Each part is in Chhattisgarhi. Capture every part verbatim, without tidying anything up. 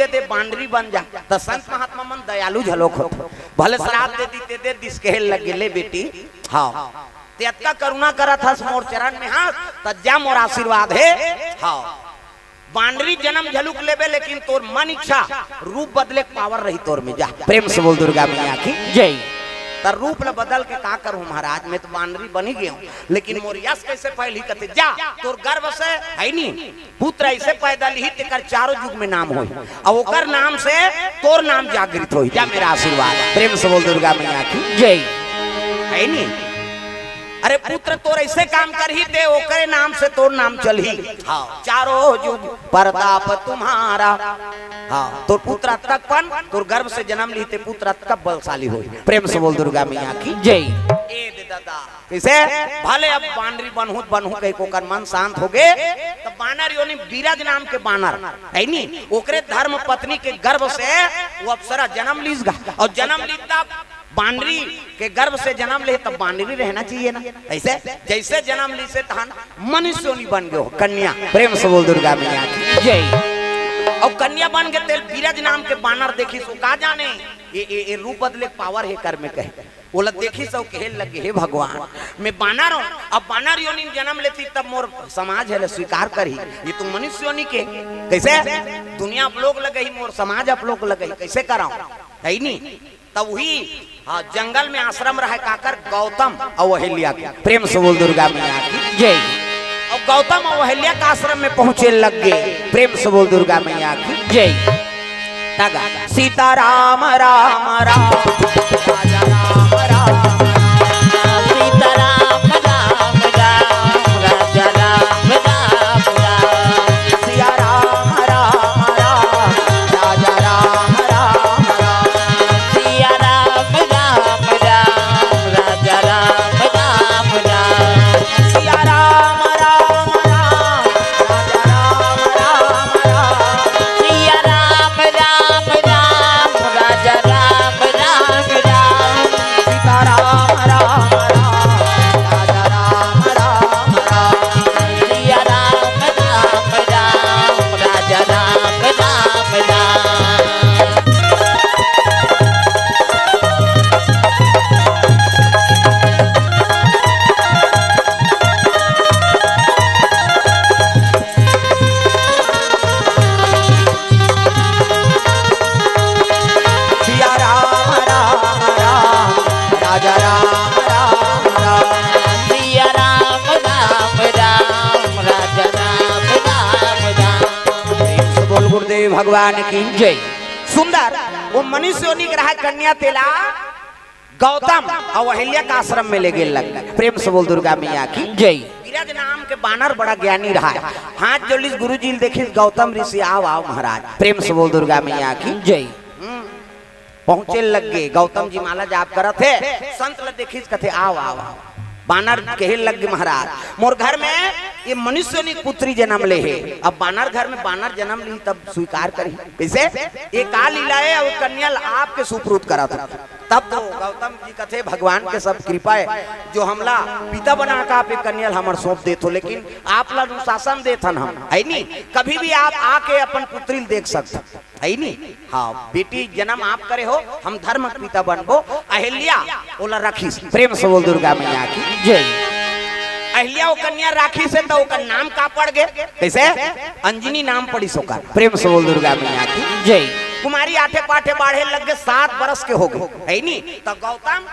दे दे, बांडरी बन जा। त संत महात्मा मन दयालु झलोक होत, भले श्राप दे दी ते दे दिस, कहे लगे, ले बेटी, हाँ, ते अतका करुणा करत हस मोर चरण में हस, त जा मोर आशीर्वाद हे। हाँ, बांडरी जन्म झलुक लेबे, लेकिन तोर मन इच्छा रूप बदले के पावर रही तोर में। जा, प्रेम से बोल दुर्गा मैया की जय। त रूप ल बदल के का करूं महाराज, मैं तो बांडरी बन ही गया हूं, लेकिन मोर यश कैसे फैलही? कथे जा, तोर गर्भ से है नी पुत्र ऐसे पैदा लिही, तेकर चारों युग में नाम होई, और ओकर नाम से तोर नाम जागृत होई। जा मेरा आशीर्वाद, प्रेम से बोल दुर्गा मैया की जय। है नी? अरे पुत्र तोर ऐसे काम करही, ते ओकरे नाम से तोर नाम चलही। हाँ, चारों युग प्रताप तुम्हारा। हाँ, तोर पुत्र अतक पन, तोर गर्भ से जन्म लिही ते पुत्र अतक बलशाली होई। प्रेम से बोल दुर्गा मैया की जय। ए दे दादा, कैसे? भले अब बानरी बनहूं त बनहूं कहि के ओकर मन शांत होगे, त बानर योनि विरज नाम के बानर, है नी? ओकरे धर्म पत्नी के गर्भ से वो अप्सरा जन्म लीस गा, और जन्म लीस तब बानरी के गर्भ से जन्म ले, तब बानरी रहना चाहिए ना? ऐसे जैसे जन्म लीसे तहन मनुष्य योनि बन गयो कन्या। प्रेम से बोल दुर्गा मैया की जय। और कन्या बन के तेल विरज नाम के बानर देखिस, वो का जाने ये, ये, ये रूप बदले के पावर हे कर में कहे। ओला देखिस अउ कहे लगे, हे भगवान, मैं बानर हूं, अब बानर योनि में जन्म लेती तब मोर समाज हे ले स्वीकार करही, ये तो मनुष्य योनि के, कैसे दुनिया आप लोग लगही, मोर समाज आप लोग लगही, कैसे कराऊं? है नी? तब वही, हाँ, जंगल में आश्रम रहे काकर, गौतम अउ अहिल्या के। प्रेम से बोल दुर्गा मैया की जय। और गौतम अउ अहिल्या के आश्रम में पहुंचे लग गए। प्रेम से बोल दुर्गा मैया की जय। तगा सीता राम राम राम, राजा राम राम राम। सीता राम राम राम, राजा राम राम राम। सिया राम राम राम, राजा राम राम राम। सिया राम राम राम, राजा राम राम राम। सिया राम राम राम, राजा राम राम राम। सिया राम राम राम, राजा राम राम राम। सीता राम राम राम, राजा राम राम राम। सिया राम राम राम, राजा राम राम राम। सिया राम राम राम, राजा राम राम राम। सिया राम राम राम, राजा राम राम राम। प्रेम से बोल गुरुदेव भगवान की जय। सुंदर, वो मनुष्य योनि के रहा कन्या तेला गौतम अउ अहिल्या के आश्रम में ले गेल लग। प्रेम से बोल दुर्गा मैया की जय। विरज नाम के बानर बड़ा ज्ञानी रहा है। हाथ जोड़िस गुरु जी ल देखिस, गौतम ऋषि, आओ, आओ महाराज। प्रेम से बोल दुर्गा मैया की जय। हम्म। पहुंचे लग गए, गौतम जी माला जाप करत हे, संत ल देखिस कथे, आओ, आओ, आओ। बानर कहे लग गए, महाराज, मोर घर में ये मनुष्य योनि के पुत्री जन्म ले हे। अब बानर घर में बानर जन्म ली तब स्वीकार करी। कैसे? ये का लीला हे? अउ कन्या ल आपके सुपुर्द करत हे। तब तो गौतम जी कथे, भगवान के सब कृपा हे, जो हमला पिता बना के आप ये कन्या ल हमर सौंप देत हो, लेकिन आप ला अनुशासन देत हन हम, है नी? कभी भी आप आके अपन पुत्री ल देख सकते, है नी? हाँ, बेटी जन्म आप करे हो, हम धर्म के पिता बनबो। अहिल्या ओला राखिस। प्रेम से बोल दुर्गा मैया की जय। अहिल्या वो कन्या राखिस हे त ओकर नाम का पड़ गे? कैसे? अंजनी नाम पड़िस ओकर। प्रेम से बोल दुर्गा मैया की जय। कुमारी आठे पाठे बाढ़े लग गे, सात बरस के हो गे, है नी? त गौतम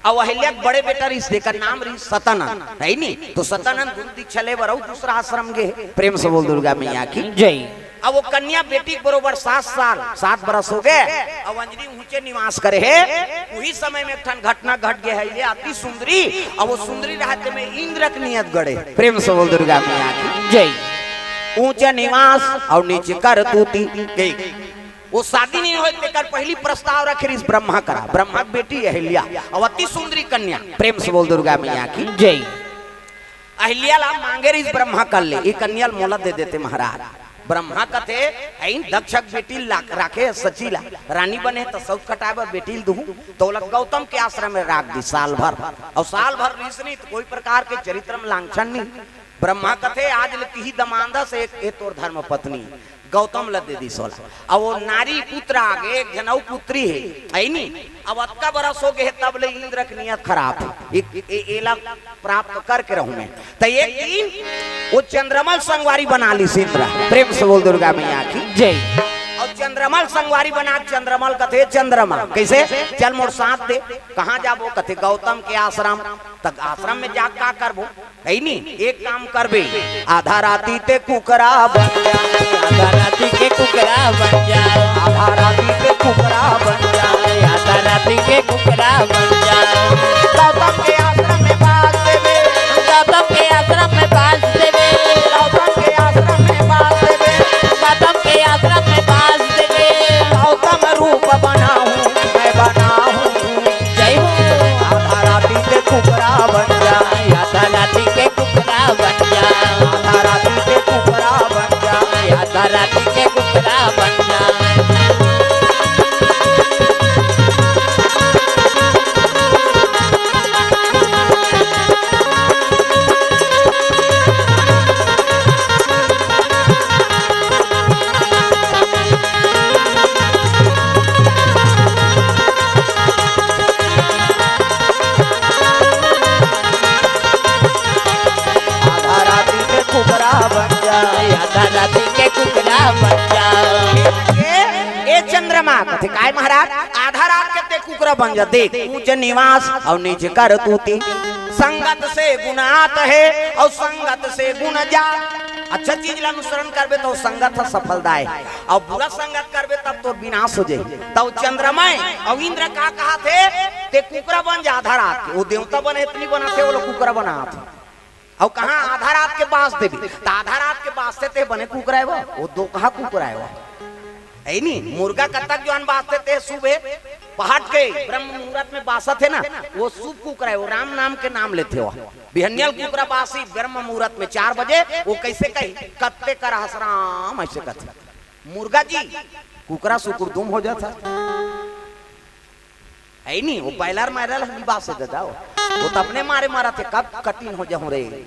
अउ अहिल्या के बड़े बेटा रहिस, तेकर नाम रहिस सतानंद, है नी? तो सतानंद गुरु दीक्षा ले बर अउ दूसरा आश्रम गे। प्रेम से बोल दुर्गा मैया की जय। अब वो कन्या बेटी के बरोबर सात साल, सात बरस हो गे, अउ अंजनी ऊंचे निवास करे हे। उही समय में एक ठन घटना घट गे हे, ये अति सुंदरी, अउ वो सुंदरी रहते में इंद्र के नियत गड़े। प्रेम से बोल दुर्गा मैया की जय। ऊंचे निवास अउ नीचे करतूती। गई। वो शादी नहीं होय, तेकर पहली प्रस्ताव रखे रहिस ब्रह्मा करा। ब्रह्मा के बेटी अहिल्या, अउ अति सुंदरी कन्या। प्रेम से बोल दुर्गा मैया की जय। अहिल्या ला मांगे रहिस ब्रह्मा कर ले, ये कन्या ल मोला दे देते महाराज। ब्रह्मा कथे, "ऐन दक्ष के बेटी ला राखे सची ला, रानी बने त सौत कटाए बर बेटी ल दूहूं।" तो ओला गौतम के आश्रम में राख दी साल भर, अउ साल भर रिस नहीं तो कोई प्रकार के चरित्र में लांछन नहीं। ब्रह्मा कथे, "आज ले तिही दमांद से एक, ए तोर धर्म पत्नी।" गौतम ल दे दिस ओला। अब वो नारी पुत्र आगे, एक झन अउ पुत्री हे, हे नी? अब अतका बरस हो गे हे, तब ले इंद्र के नियत खराब हे। ए, ए, एला प्राप्त करके रहूं मैं। त एक दिन वो चंद्रमा ल संगवारी बना लिस इंद्र। प्रेम से बोल दुर्गा मैया की। जय। अउ चंद्रमा ल संगवारी बना, चंद्रमा ल कथे चंद्रमा। कइसे? चल मोर साथ दे। कहाँ जाबो? कथे गौतम के आश्रम। त आश्रम में जा का करबो? हे नी, एक काम करबे, आधा राती ते कुकरा बन जा। आधा राती के कुकरा बन जा। आधा राती के कुकरा बन जा। आधा राती के कुकरा बन जा। गौतम के आश्रम में बास देबे। गौतम के आश्रम में बास देबे। गौतम के आश्रम में बास देबे। गौतम के आश्रम में बास देबे। गौतम रूप बनाऊं मैं बनाऊं। जय हो। आधा राती के कुकरा बन जा। आधा राती के कुकरा बन जा। आधा राती के कुकरा बन जा। आधा राती के कुकरा बन जा। आधा राती के कुकरा बन जा। आधा राती के कुकरा बन जा। ए, ए चंद्रमा, कथे काय महाराज? आधा रात के ते कुकरा बन जा। देख, ऊंच निवास अउ नीच करतूती, संगत से गुण आत हे अउ संगत से गुण जात। अच्छा चीज ला अनुसरण करबे त संगत ह सफलदायक, अउ बुरा संगत करबे तब तोर विनाश हो जाही। त चंद्रमा अउ इंद्र का कहत हे, ते कुकरा बन जा आधा रात के। वो देवता बने इतनी बनाथे, वो लोग कुकरा बनाथे। अउ कहाँ आधा रात के बास देबे? त आधा रात के बास से ते बने कुकरा हे वो, वो दो कहाँ कुकरा हे वो? हे नी, मुर्गा कतक जोन बासथे ते सुबह पहाट के ब्रह्म मुहूर्त में बासथे ना, वो शुभ कुकरा हे, वो राम नाम के नाम लेथे वो। बिहनिया ल कुकरा बासी ब्रह्म मुहूर्त में चार बजे, वो कइसे कही, "कत्ते कर हस राम?" अइसे कथे। मुर्गा जी, कुकरा सुकुर दुम हो जात हे। हे नी, वो बॉयलर मायरल ह नी बासे ददा, वो तो अपने मारे मारत हे, कब कटिन हो जाहूं रे।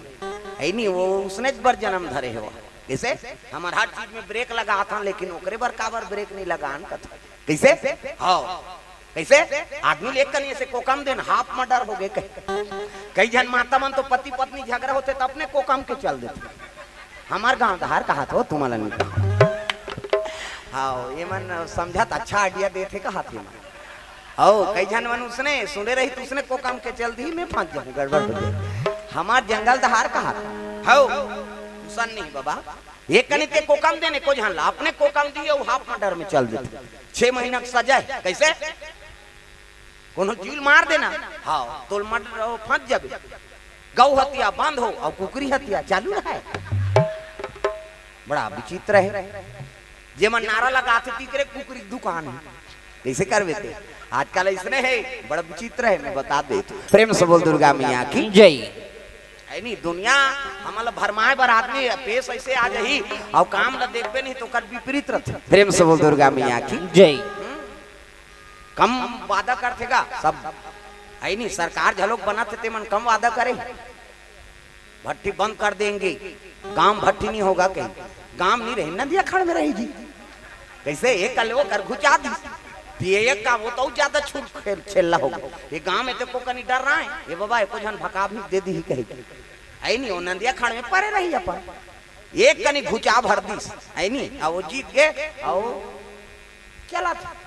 हे नी, वो उसने बर जन्म धरे हे वो। जइसे हमर हर चीज में ब्रेक लगाथन, लेकिन ओकरे बर काबर ब्रेक नइ लगान कथे। कइसे? हाँ। कइसे? आदमी ल एक कनी अइसे कोकम देन, हाफ मर्डर हो गे कहे। कई झन माता मन तो पति पत्नी झगड़ा होथे त अपने कोकम के चल देथे। हमर गांव डहार कहत हों तुमन ल। हाँ, ये मन समझत अच्छा आइडिया देथे कहत हे मन। हव, कई झन मन उसने सुने रही त उसने कोकम के चल दिही, मैं फंस जाहूं, गड़बड़ हो जाही। हमर जंगल डहार कहत हव, उसन नहीं बाबा। एक कनी ते कोकम देन एको झन ला, अपने कोकम दिही अउ हाफ मर्डर में चल देथे। छह महीना के सजा हे। कइसे? कोनो जीव ल मार देना, हाँ, तोल मर्डर फंस जाबे। गौ हत्या बंद हो अउ कुकरी हत्या चालू रहे। बड़ा विचित्र हे। जेमन नारा लगाथे तिकरे कुकरी दुकान हे। कइसे करबे ते? आजकल अइसने हे, बड़ा विचित्र हे, मैं बता देथों। प्रेम से बोल दुर्गा मैया की जय। हे नी, दुनिया हमन ल भरमाए बर आदमी पेश अइसे आ जाही, अउ काम ल देखबे नहीं त ओकर विपरीत रथे। प्रेम से बोल दुर्गा मैया की जय। हम्म? कम वादा करथे गा सब, हे नी, सरकार घलोक बनत हे, तेमन कम वादा करे। भट्टी बंद कर देंगे, गांव भट्टी नहीं होगा कहीं। गांव नहीं रही, नदिया खाड़ में रही जी। कइसे? एक कल वो कर घुचा दिस, पिए एक का, वो तो ज्यादा छुर खेल छेल्ला होगा। ये गांव में ते को कनी डर रहा है, ये बाबा एको झन भका भी दे दिही कहे। हे नी, वो नदिया खाड़ में परे रही अपन, एक कनी घुचा भर दिस, हे नी, अउ वो जीत गे, अउ चलत हे।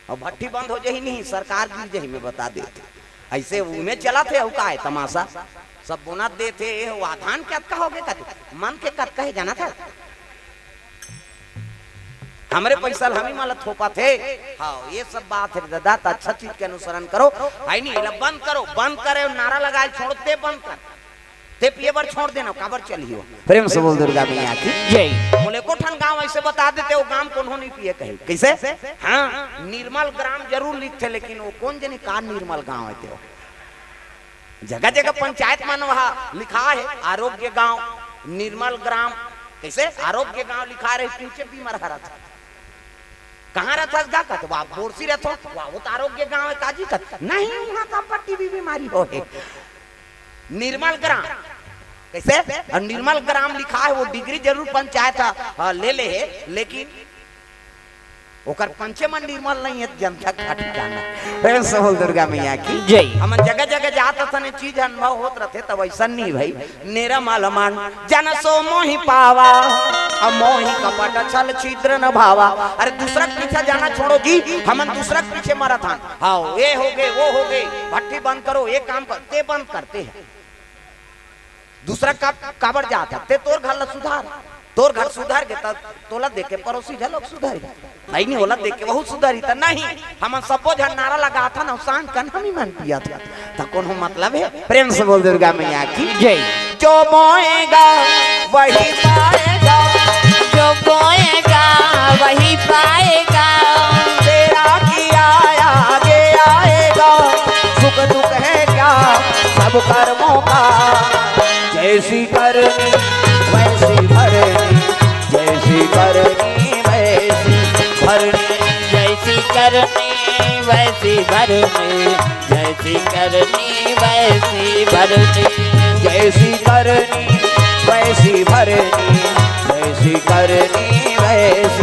अउ भट्टी बंद हो जाही नहीं, सरकार गिर जाही, मैं बता देथों। अइसे उमे चलत हे, अउ का हे तमाशा? सब बोनस देथे, वो धान के अतका हो गे कथे, मन के कतका हे जानत हे? हमरे पइसा ल हमी मन ल थोपत हे। हाँ, ये सब बात हे ददा, त अच्छा चीज के अनुसरण करो। हे नी, एला बंद करो, बंद करे, नारा लगाए ल छोड़ दे, बंद कर। ते पिए बर छोड़ देना, काबर चलही वो? प्रेम से बोल दुर्गा मैया की जय। मोला एको ठन गांव अइसे बता देते, वो गांव कोनो नहीं पिए कहे। कइसे? हाँ, निर्मल ग्राम जरूर लिखथे, लेकिन वो कोन जनी का निर्मल गांव हे ते वो? जगह जगह पंचायत मन वहा लिखा हे, आरोग्य गांव, निर्मल ग्राम। कइसे? आरोग्य गांव लिखा रहे, पीछे बीमार हरत। कहाँ रथस गा? कथे, "वाह, बोरसी रथों।" "वाह, वो तो आरोग्य गांव हे काजी।" कथे, "नहीं, वहाँ तो पट्टी भी बीमारी हो हे।" निर्मल ग्राम, कइसे? अउ निर्मल ग्राम लिखाय हे, वो डिग्री जरूर पंचायत ह, हाँ, ले ले हे, लेकिन ओकर पंचे मन निर्मल नइ हे, जनता का ठिकाना। प्रेम से बोल दुर्गा मैया की जय। हमन जगह जगह जात हन, ये चीज अनुभव होत रथे, तब अइसन नइ भई। नेरा मल मन जन सो मोहि पावा, अउ मोहि कपट छल छिद्र न भावा। अरे दूसरा के पीछे जाना छोड़ो जी, हमन दूसरा के पीछे मरत हन। हाँ, ये हो गे, वो हो गे, भट्टी बंद करो, ये काम कर, ते बंद करते हैं। दूसरा का काबर जात हे? ते तोर घर ला सुधार, तोर घर सुधर गे त तोला देख के पड़ोसी घलोक सुधरही। नहीं, नहीं, ओला देख के वहू सुधरही त नहीं। हमन सब्बो झन नारा लगाथन अउ सांझ कन हम ही मन पियत हन, त कोनो मतलब हे? प्रेम से बोल दुर्गा मैया की जय। जो बोएगा वही पाएगा। जो बोएगा वही पाएगा। तेरा किया आगे आएगा। सुख दुख है क्या सब कर्मों का। जैसी करनी वैसी भरनी। जैसी करनी वैसी भरनी। जैसी करनी वैसी भरनी। जैसी करनी वैसी भरनी। जैसी करनी वैसी भरनी। जैसी करनी वैसी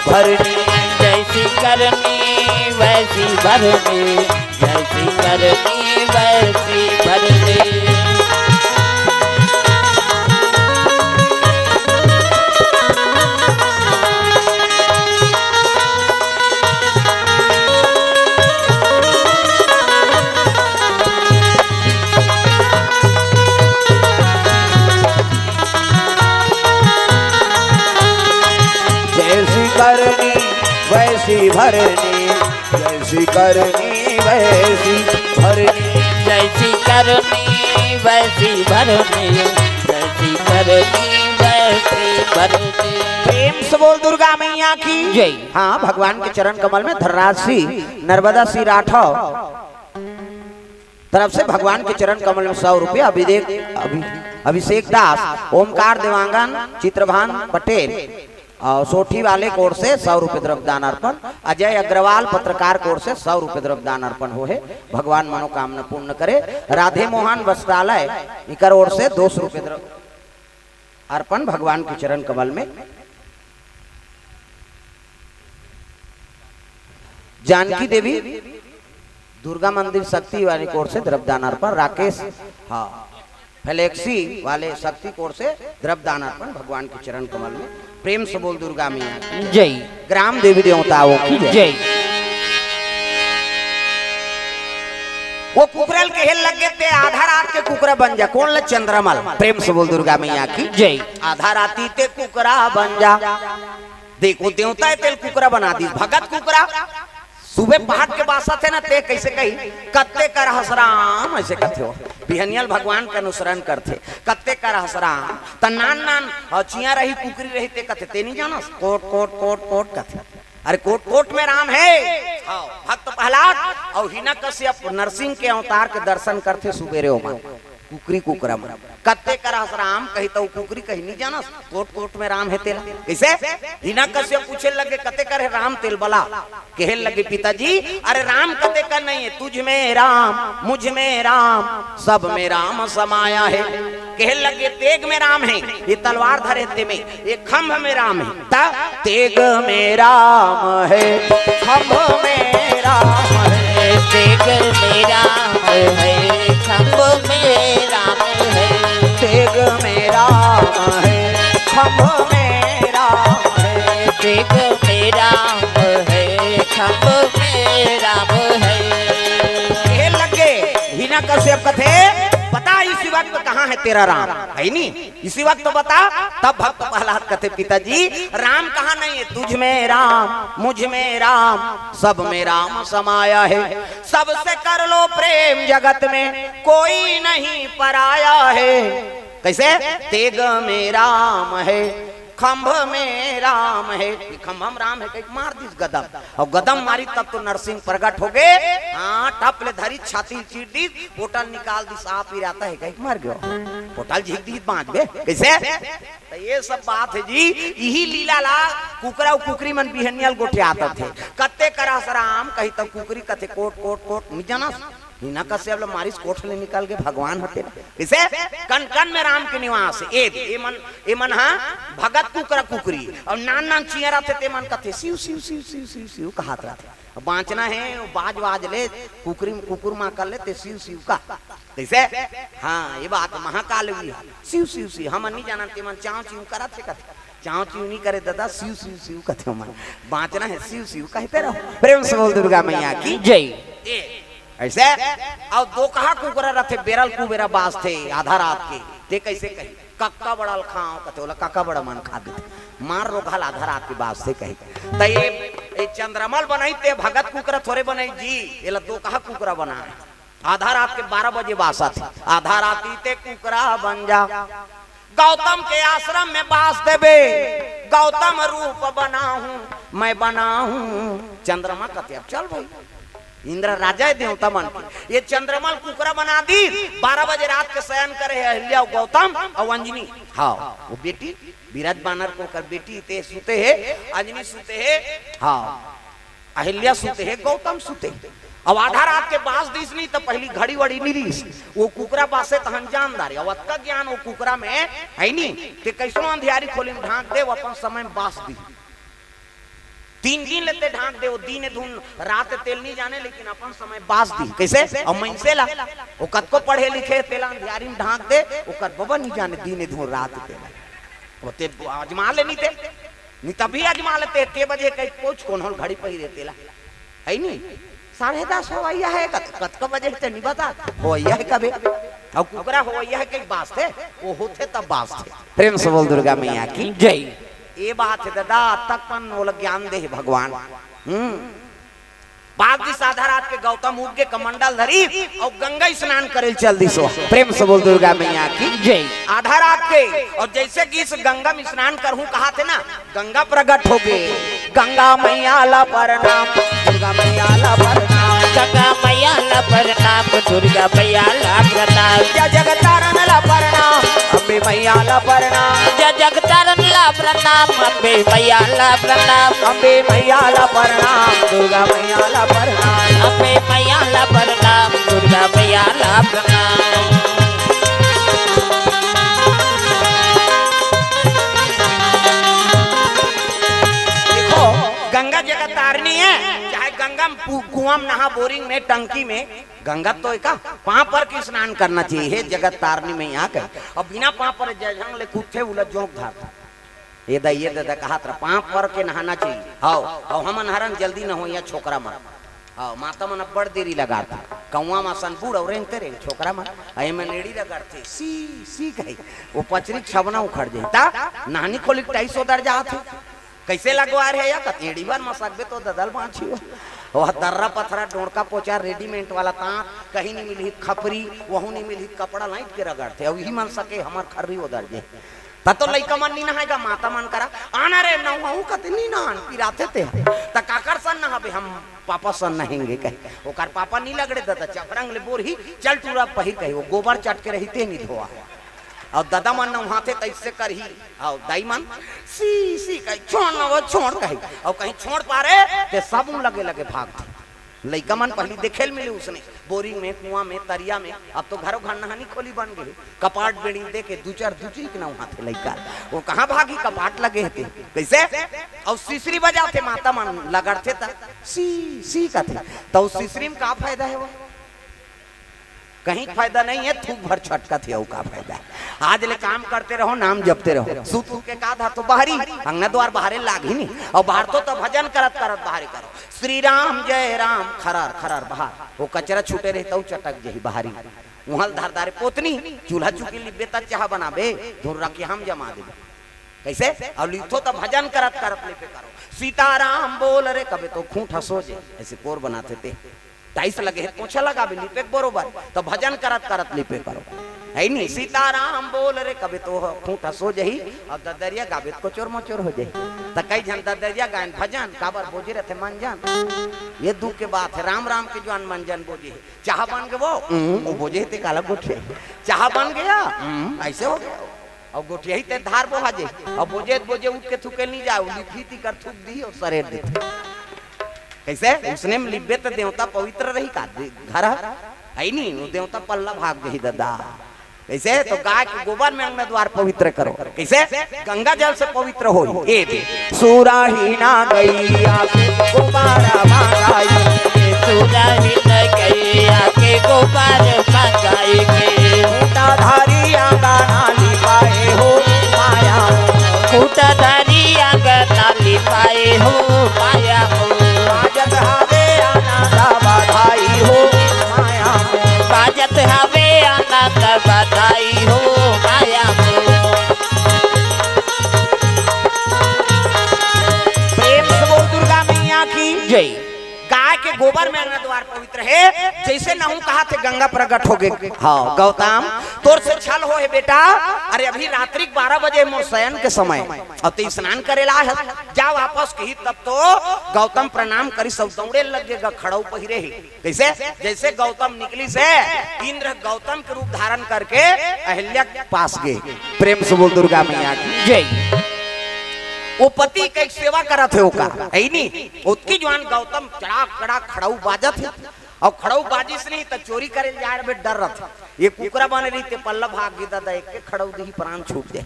भरनी। जैसी करनी वैसी भरनी। जैसी करनी वैसी भरनी। जैसी करनी वैसी भरनी। जैसी करनी वैसी भरनी। जैसी करनी वैसी भरनी। जैसी करनी वैसी भरनी। प्रेम से बोल दुर्गा मैया की जय। हाँ, भगवान के चरण कमल में धनराज सिंह, नर्मदा सिंह राठौर तरफ से भगवान के चरण कमल में सौ रुपया, अभिषेक, अभि-, अभिषेक दास, ओमकार देवांगन, चित्रभान पटेल, अउ सोठी वाले कोर से सौ रुपये द्रव्य दान अर्पण, अजय अग्रवाल पत्रकार कोर से सौ रुपये द्रव्य दान अर्पण होहे। भगवान मनोकामना पूर्ण करे। राधे मोहन वस्त्रालय इकर ओर से दो सौ रुपये द्रव्य अर्पण भगवान के चरण कमल में। जानकी देवी दुर्गा मंदिर शक्ति वाली कोर से द्रव्य दान अर्पण। राकेश, हाँ, फ्लेक्सी वाले शक्ति कोर से द्रव्य दान अर्पण भगवान के चरण कमल में। प्रेम से बोल दुर्गा मैया की जय। ग्राम देवी देवताओं की जय। जय। वो कुकरा ल कहे लगे, "ते आधा रात के कुकरा बन जा।" कोन ल? चंद्रमा ल। प्रेम से बोल दुर्गा मैया की जय। आधा राती ते कुकरा बन जा। देखो, देवता हे, तेल कुकरा बना दिस, भगत कुकरा। सुबह पहाट के बासथे ना, ते कइसे कही, "कत्ते कर हस राम?" अइसे कथे हो। बिहनिया ल भगवान के अनुसरण करथे। "कत्ते कर हस राम?" त नान नान, अउ चियां रही, कुकरी रही, ते कथे, "ते नइ जानस?" कोट, कोट, कोट, कोट कथे। अरे कोट, कोट में राम हे। हाँ, भक्त प्रहलाद अउ हिरण्यकश्यप नरसिंह के अवतार के दर्शन करथे सुबेरे ओमा। कुकरी कुकरा मन। "कत्ते कर हस राम?" कही त कुकरी कही, "नइ जानस, कोट कोट में राम हे तेला।" कइसे? हिरण्यकश्यप पूछे लगे, "कत्ते कर हे राम तेल बला?" कहे लगे, "पिताजी, अरे राम कत्ते कर नइ हे, तुझ में राम, मुझ में राम, सब में राम समाया है।" कहे लगे, "तेग में राम हे, ये तलवार धरे हे ते में, ये खंभ में राम हे।" त तेग में राम है, खंभ में राम है। तेग में राम है, खंभ में राम है। तेग में राम है, खंभ में राम है। तेग में राम है, खंभ में राम है। कहे लगे, हिरण्यकश्यप कथे, "बता इसी वक्त कहाँ है तेरा राम?" है नी? इसी वक्त बता। तब भक्त प्रहलाद कथे, "पिताजी, राम कहाँ नइ हे? तुझ में राम, मुझ में राम, सब में राम समाया है। सबसे कर लो प्रेम, जगत में कोई नहीं पराया है।" कइसे? "तेग में राम है, खंभ में राम है।" ये खंभम राम हे कहिके मार दिस गदम। अउ गदम मारिस तब तो नरसिंह प्रगट होगे। हाँ, टप ले धरिस, छाती ल चीर दिस, पोटल निकाल दिस, "आप ही रहता है" कहिके मर गयो। पोटल झींक दिस, बाँच गे। कइसे? त ये सब बात हे जी, इही लीला ला कुकरा अउ कुकरी मन बिहनिया ल गोठियात रथे। "कत्ते कर हस राम?" कही त कुकरी कथे, "कोट, कोट, कोट।" नइ जानस? हिना कश्यप ल मारिस, कोख ले निकल गे, भगवान हते। कइसे? कन कन में राम के निवास हे। ए, ए मन, ए मन हा भगत कुकरा कुकरी, अउ नान नान चिंया रथे, ते मन कथे, "सिव, सिव, सिव, सिव, सिव, सिव," कहत रथे। अब बांचना हे, वो बाज वाज ले, कुकरी, कुकुर मां कर ले, ते सिव, सिव का। कइसे? हाँ, ये बात महाकाल भी हे। सिव, सिव, सिव, हमन नहीं जानन, ते मन चांव चिंव करत हे, कथे। चांव चिंव नहीं करे ददा, सिव, सिव, सिव कथे मन। बांचना हे, सिव, सिव कहते रहो। प्रेम से बोल दुर्गा मैया की जय। ए, अइसे? अउ दोकहा कुकरा रथे, बेरा ल कुबेरा बांचथे, आधा रात के। ते कइसे कही? कक्का बड़ा ल खांव, कथे, ओला कक्का बड़ा मन खा देथे। मार रोगहा ल आधा रात के बांचथे कही। त ये, ये चंद्रमा ल बनाई ते भगत कुकरा थोरे बनाई जी, एला दोकहा कुकरा बनाए। आधा रात के बारह बजे बांचथे, आधा राती ते कुकरा बन जा। गौतम के आश्रम में बांस देबे, गौतम रूप बनाहूं, मैं बनाहूं। चंद्रमा कथे, "अब चल भाई, इंद्र राजा हे देवता मन के।" ये चंद्रमा ल कुकरा बना दी, बारह बजे रात के शयन करे हे अहिल्या अउ गौतम अउ अंजनी। हाँ, वो बेटी, विराट बानर के ओकर बेटी ते सुते हे, अंजनी सुते हे। हाँ, अहिल्या सुते हे, गौतम सुते हे। अब आधा रात के बांस दिस नहीं, त पहिली घड़ी वड़ी नहीं रिहिस। वो कुकरा बांसे तहन जान डारे। अब अतका ज्ञान वो कुकरा में हे नहीं, ते कइसनो अंधियारी खोली में ढांक दे, वो अपन समय बांस दी। तीन दिन ले ते ढांक दे, वो दिन धुन रात तेल नहीं जाने, लेकिन अपन समय बांस दी। कइसे? अउ मइनसे ला, वो कतको पढ़े लिखे, तेला अंधियारी में ढांक दे, ओकर बबा नहीं जाने दिन धुन रात तेला। वो ते आजमा ले नहीं ते। नहीं तभी आजमा लेते, के बजे कहीं पहुंच, कोन होल घड़ी पहिरे तेला, हे नहीं? साढ़े दस होवइया हे, कत-, कतका बजे ते नहीं बता, होवइया हे कबे? अउ कुकरा होवइया हे कहीं बांचथे, वो होथे तब बांचथे। प्रेम से बोल दुर्गा मैया की जय। ये बात हे ददा, तक पन ओला ज्ञान दे हे भगवान। हम्म। बांस दिस आधा रात के गौतम उठ के कमंडल धरी अउ गंगा स्नान करे ल चल दिस। प्रेम से बोल दुर्गा मैया की जय। आधा रात के, अउ जइसे गिस गंगा में स्नान करहूं कहाथे ना, गंगा प्रगट होगे। गंगा मैया ला प्रणाम, दुर्गा मैया ला प्रणाम। गंगा मैया ला प्रणाम, दुर्गा मैया ला प्रणाम। जय जगतारण ला प्रणाम, अम्बे मैया ला प्रणाम। जय जगतारण ला प्रणाम, अम्बे मैया ला प्रणाम। अम्बे मैया ला प्रणाम, दुर्गा मैया ला प्रणाम। अम्बे मैया ला प्रणाम, दुर्गा मैया ला प्रणाम। देखो, गंगा जगत तारनी हे, चाहे गंगा में पु-, कुआं में नहा, बोरिंग में, टंकी में, गंगा तो एका पांव पर के स्नान करना चाहिए। हे जगत तारनी मैया के, अब बिना पांव पर जय झंग ले कूदथे, उला जोंक धरथे। ये दा, ये ददा कहत रहा, पांव पर के नहाना चाहिए। हव, हव, हमन हरन जल्दी नहवइया छोकरा मन। हव, माता मन अब्बड़ देरी लगाथे। कौआ म असन बूड़ अउ रेंगते रेंग छोकरा मन। अउ एमन एड़ी रगड़थे, सी, सी कही। वो पचरी छबना उखड़ जाही। ता नहानी खोली के टाइस ओदर जात हे। कइसे लगवा रहे या? कथे एड़ी भर म सकबे तो ददा ल बांचही। वो दर्रा पथरा, डोंड़का पोचा, रेडीमेड वाला तांत, कहीं नहीं मिलही खपरी, वहू नहीं मिलही कपड़ा, लाइट के रगड़थे। अउ इही मन सके हमर खर्री ओदर जे। त तो लइका मन नी नहाय गा, माता मन करा, "आना रे, नहवाहूं," कथे, "नी नहान, पिराथे ते ह।" त काकर सन नहाबे? "हम पापा सन नहेंगे," कहे। ओकर पापा नी लगड़े ददा, चपरंग ले बोरही, "चल टूरा पहिर," कही, वो गोबर चट के रही, ते नी धोवा। अउ ददा मन नहाथे त अइसे करही, अउ दाई मन, "सी, सी," कही, "छोड़ न वो, छोड़," कही, अउ कहीं छोड़ पारे, ते साबुन लगे लगे भागथे। लइका मन पहिली देखे ल मिले उसने, बोरिंग में, कुआं में, तरिया में, अब तो घरो घर नहानी खोली बन गे हे। कपाट बेड़ी दे के दू चार दुचरी के नहाथे लइका। वो कहाँ भागी, कपाट लगे हे ते। कइसे? अउ सिसरी बजाथे, माता मन लगड़थे त सी, सी कथे। त उ सिसरी में का फायदा हे वो? कहीं फायदा नहीं हे, थूक भर छटकथे, अउ का फायदा हे? आज ले काम करते रहो, नाम जपते रहो। सूत उठ के का धा तो बाहरी, अंगना द्वार बाहरे लागही नहीं। अउ बाहर तो, तो भजन करत करत बाहरे करो। श्री राम जय राम, खरर खरर बाहर। वो कचरा छूटे रहे, तउ चटक जही बाहरी। उहाँ ल धर दारे पोतनी, चूल्हा चुकी लिबे त चाह बनाबे, धुर्रा के हम जमा देबे। कइसे? अउ लिखथो त भजन करत करत लिपे करो। सीताराम बोल रे, कबे तो खूंट हसो जे, अइसे कोर बनाथे ते। टाइस लगे हे, पोछा लगाबे, लिपे के बरोबर, त भजन करत करत लिपे करो। हे नहीं, सीताराम बोल रे, कबे तो खूंट हसो जही, अउ ददरिया गाबे त कोचोर मोचोर हो जही। त कई झन ददरिया गायन भजन, काबर बोजे रथे मंजन। ये दुख के बात हे, राम राम के जुवान मंजन बोजे हे। चाह बन गे वो, हम्म, वो बोजे हे ते काला गोठिया। चाह बन गया, हम्म, अइसे हो गया। अउ गोठियाही ते धार बोहा जे। अउ बोजे, बोजे उठ के थूके ल नी जाय, लिपही तिकर थूक दिही अउ सरेर देथे। कइसे? उसने में लिबे त देवता पवित्र रही का? दे-, घर ह? है नी, वो देवता पल्ला भाग गई दादा। कैसे? तो गाय के गोबर में अंगना द्वार पवित्र करो। कैसे? गंगा जल से पवित्र हो। ए दे। सुराही ना गैया के गोबर मंगाई। सुराही ना गैया के गोबर मंगाई के। खूंटा धारी आंगना लिपाए हो माया। खूंटा धारी आंगना लिपाए हो माया। बाजत हवे आनंद बधाई हो माया। बाजत हवे आनंद बधाई हो माया। प्रेम से बोल दुर्गा मैया की जय। गाय के गोबर में अंगना द्वार पवित्र है, जैसे नहूं कहा थे गंगा प्रकट हो गए। हाँ गौतम, तोर से छल हो है बेटा। अरे अभी रात्रि के बारह बजे मोर शयन के समय, अब तो स्नान करेला है, जा वापस कही। तब तो गौतम प्रणाम करी, सब दौड़े लगेगा, खड़ाऊ पहिरे ही। कैसे? जैसे गौतम निकली से इंद्र गौतम के रूप धारण करके अहिल्या के पास गए। प्रेम से बोल दुर्गा मैया की जय। वो पति के सेवा करत है ओकर, है नी? ओतकी जुआन गौतम चड़ाक चड़ाक खड़ाऊ बाजत है। अउ खड़ाऊ बाजिस नहीं त चोरी करे जाए बे डर रथे। ये कुकरा बने रही ते पल्ला भाग गई दादा, एक के खड़ाऊ दिही प्राण छूट जाए।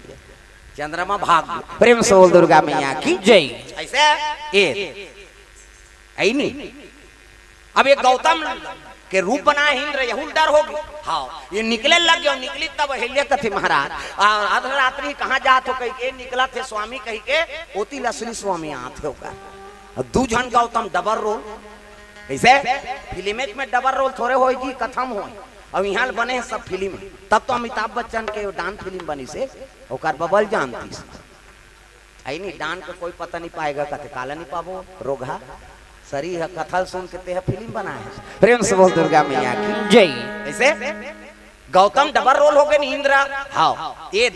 चंद्रमा भाग गई। प्रेम से बोल दुर्गा मैया की जय। ऐसे ए, है नी? अब ये गौतम के रूप बना है इंद्र, यहू डर हो गई। हाँ, ये निकले लग गए, निकली तब अहिल्या कथे महाराज, आ, आध रात्रि कहाँ जात हो कही के निकला थे स्वामी कही के, ओती लसरी स्वामी आत है ओकर। अब दू झन गौतम डबल रोल। कैसे? फिल्म में डबल रोल थोड़े होई जी, कथम होई। अब यहाँ बने हैं सब फिल्म। तब तो अमिताभ बच्चन के डांस फिल्म बनी से, ओकर बबल जानती से। आई नहीं, डांस का कोई पता नहीं पाएगा, कथे काला नहीं पाबो, रोगहा। सरी है, कथा सुन के ते है फिल्म बनाए है। प्रेम से बोल दुर्गा मैया की जय। ऐसे गौतम डबल रोल हो गए नी, इंद्र। हाँ, ये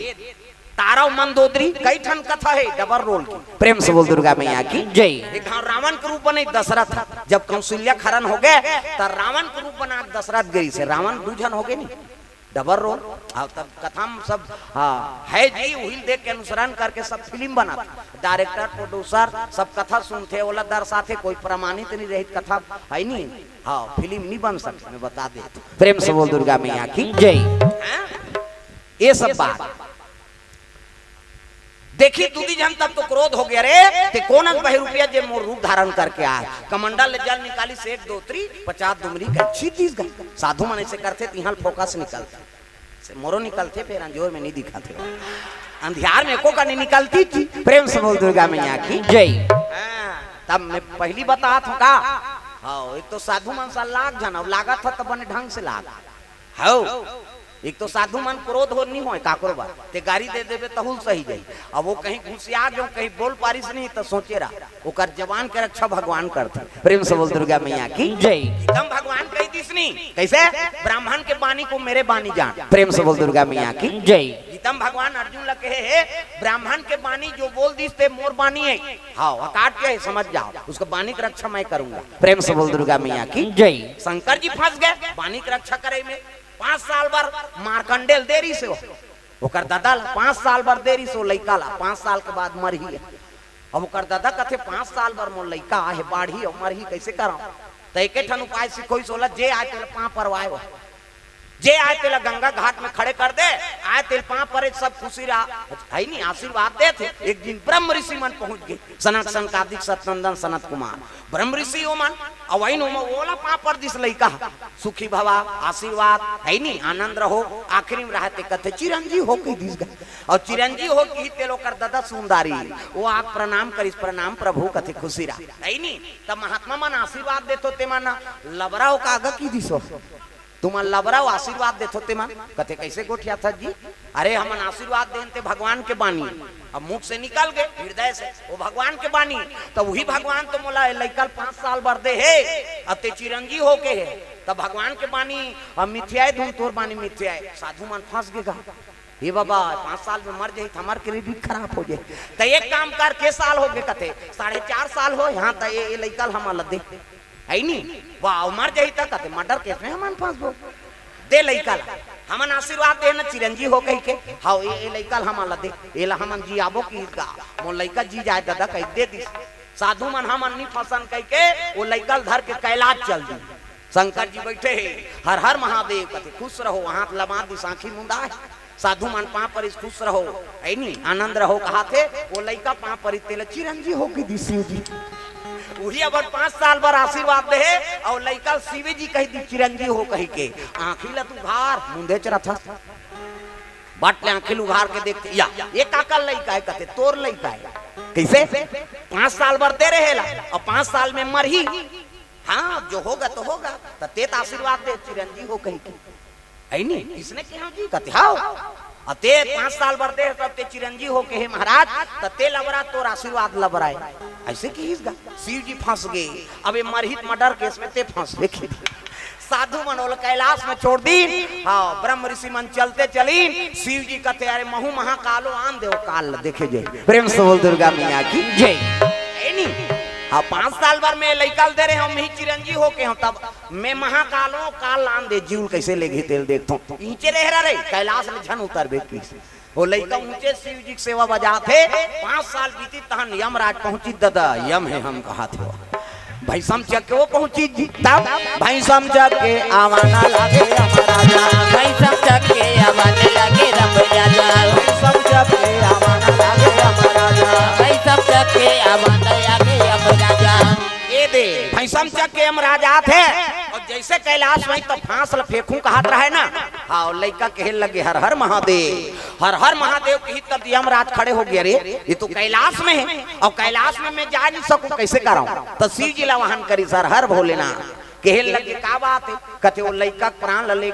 तारा मंदोदरी, कई ठन कथा है डबल रोल की। प्रेम से बोल दुर्गा मैया की जय। एक धाम रावण के रूप बने दशरथ, जब कौशल्या खरन हो गए, त रावण के रूप बना दशरथ गई से रावण दू झन हो गए नी, डबल रोल। और तब कथा में सब, हाँ, है जी, उहिल देख के अनुसरण करके सब फिल्म बना। डायरेक्टर, प्रोड्यूसर सब कथा सुनथे, ओला दर्शाथे, कोई प्रमाणित नहीं रहित कथा है नहीं। हाँ, फिल्म नहीं बन सकती, मैं बता दे। प्रेम से बोल दुर्गा मैया की जय। हाँ? ये सब बात देखी दूदी झन तब तो क्रोध हो गया, रे ते कोन अस बहिरूपिया जे मोर रूप धारण करके आए। कमंडल ले जल निकाली से एक दोतरी, पचास दुमरी का छीट दीस गए। साधु मन ऐसे करथे, तिहां फोकस निकलथे। से मोरो निकलथे, फेर अंजोर में नहीं दिखाथे। अंधियार में एको का नहीं निकलती थी। प्रेम से बोल दुर्गा मैया की जय। हाँ, तब मैं पहली बतात हूँ का? हाँ, एक तो साधु मन सा लाग जाना, अब लागत है तो बने ढंग से लाग। हौ, एक तो साधु मन क्रोध हो नहीं होय काकरो बात, ते गारी दे देबे तहुल सही जाई। अब वो कहीं घुसिया गयो, कहीं बोल पारिस नहीं तो सोचे रहा, ओकर जवान के रक्षा भगवान करथे। प्रेम से बोल दुर्गा मैया की जय। गीतम भगवान कही दिस नहीं, कैसे? ब्राह्मण के बानी को मेरे बानी जान। प्रेम से बोल दुर्गा मैया की जय। गीतम भगवान अर्जुन ला कहे है, ब्राह्मण के बानी जो बोल दिस ते मोर बानी है। हाँ, अकाट के है, समझ जाओ, उसको बानी की रक्षा मैं करूंगा। प्रेम से बोल दुर्गा मैया की जय। शंकर जी फंस गए, बानी की रक्षा करे में पांच साल बर मारकंडेल देरी से हो। ओकर दादा ला पांच साल बर देरी से हो, लइका ला पांच साल के बाद मरही। अब ओकर दादा कथे, "पांच साल बर मोर लइका आहे, बाढ़ी अउ मरही, कैसे करां?" त एके ठन उपाय सिखोइस ओला, जे आए तेला पांव परवाए हो, जे आए तेला गंगा घाट में खड़े कर दे, आए तेल पांव परे, सब खुशी रहा, है नी, आशीर्वाद देथे। एक दिन ब्रह्म ऋषि मन पहुंच गए, सनक सनकादिक सतनंदन सनत कुमार ब्रह्म ऋषि ओमन, अउ वही ओमन ओला पांव पर दिस लइका, सुखी भवा, आशीर्वाद, है नी, आनंद रहो, आखिरी में रहते कथे चिरंजीव हो के दिस गए। अउ चिरंजीव हो के तेल ओकर दादा सुंदारी, वो आके प्रणाम करिस, "प्रणाम प्रभु," कथे, "खुशी रहा," है नी। तब महात्मा मन आशीर्वाद देथो ते मन लबरा हो कागा की दिसो, तुमन लबरा हो आशीर्वाद देथो ते मन, कथे, "कैसे गोठियाथस जी?" "अरे हमन आशीर्वाद देन ते भगवान के बानी, अब मुख से निकल गए हृदय से, वो भगवान के बानी, तो वही भगवान तो मोला लइका ल पांच साल बर दे हे, अब ते चिरंजीव हो के हे, तब भगवान के बानी अब मिथ्याए धुन, तोर बानी मिथ्याए।" साधु मन फंस गे गा, "हे बाबा, पांच साल में मर जाही त हमार क्रेडिट खराब हो जाही।" त एक काम कर, "के साल हो गए?" कथे, "साढ़े चार साल हो।" "हाँ, त ये, ये लइका ल हमन ला दे।" है नी? वाह, मर जाही त कथे, "मर्डर केस में हमन फंसबो।" "दे लइका ला, हमन आशीर्वाद दे न चिरंजीव हो कही के।" "हाँ, ये, ये लइका ला हमन ला दे, ये ला हमन जी आबो की गा, मोर लइका जी जाए दादा," कही दे दिस। साधु मन हमन नी फंसन कही के, वो लइका ल धर के कैलाश चल दी। शंकर जी बइठे हे, हर हर महादेव कथे, खुश रहो, हाथ लमा दिस, आँखी मुंदा हे। साधु मन पाँव परिस, खुश रहो, ऐ नी, आनंद रहो कहाथे, ओ लइका पाँव परिस, तेला चिरंजी हो कहि दिस शिव जी। उही अपन पाँच साल बर आशीर्वाद दे हे, अउ लइका ल शिव जी कहि दिस, चिरंजी हो कहिके। आँखी ल त उघार, मुंदे च रथस। बट ले आँखी ल उघार के देखथे, या, ये काकर लइका हे कथे, तोर लइका हे। कइसे? पाँच साल बर दे रहे ला, अउ पाँच साल में मरही। हाँ, जो होगा तो होगा, त ते त आशीर्वाद दे, चिरंजी हो कहिके। ऐ नी, इसने कहे जी, कथे, "हव।" अ ते पाँच साल बर दे, तब ते चिरंजी हो कहे, "महाराज, त ते लबरा, तोर आशीर्वाद लबरा हे।" अइसे किहिस गा, शिव जी फंस गे। अब ये मरही त murder case में ते फंस गे। साधु मन ओला कैलाश में छोड़ दीन। हाँ, ब्रह्म ऋषि मन चलते चलीन। शिव जी कथे, "अरे महूँ महाकाल ओं, आन दे ओ काल ल देखे जाही।" प्रेम से बोल दुर्गा मैया की जय। ऐ नी, हाँ, पाँच साल बर में लइका ल दे रहे हँव, मैं ही चिरंजी हो कहे हँव, तब मैं महाकाल ओं, काल ल आन दे, जीव ल कइसे लेगही तेला देखथँव। इहिंचे रहे रे, कैलाश ले झन उतरबे कहिस। ओ लइका उहिंचे शिव जी के सेवा बजात हे, पाँच साल बीतिस तहन यमराज पहुँचिस, ददा, यम हे हम कहाथँव। भैंसम चघ के ओ पहुँचिस जी, तब भैंसम चघ के आवा न लागे यमराजा। भैंसम चघ के आवा न लागे यमराजा। भैंसम चघ के आवा न लागे यमराजा। भैंसम चघ के आवा न लागे यमराजा। ए दे, भैंसम चघ के यमराज आथे, अउ जइसे कैलाश में त फांस ल फेंकहूँ कहत रहे ना, हाँ, लइका कहे लगे, "हर हर महादेव, हर हर महादेव" कहिस, तब यमराज खड़े हो गे, "अरे, ये तो कैलाश में हे, अउ कैलाश में मैं जा नहीं सकँव, कइसे करँव?" त शिव जी ल आवाहन करिस, "हर हर भोलेनाथ।" कहे लगे, "का बात हे?" कथे, "ओ लइका के प्राण ल ले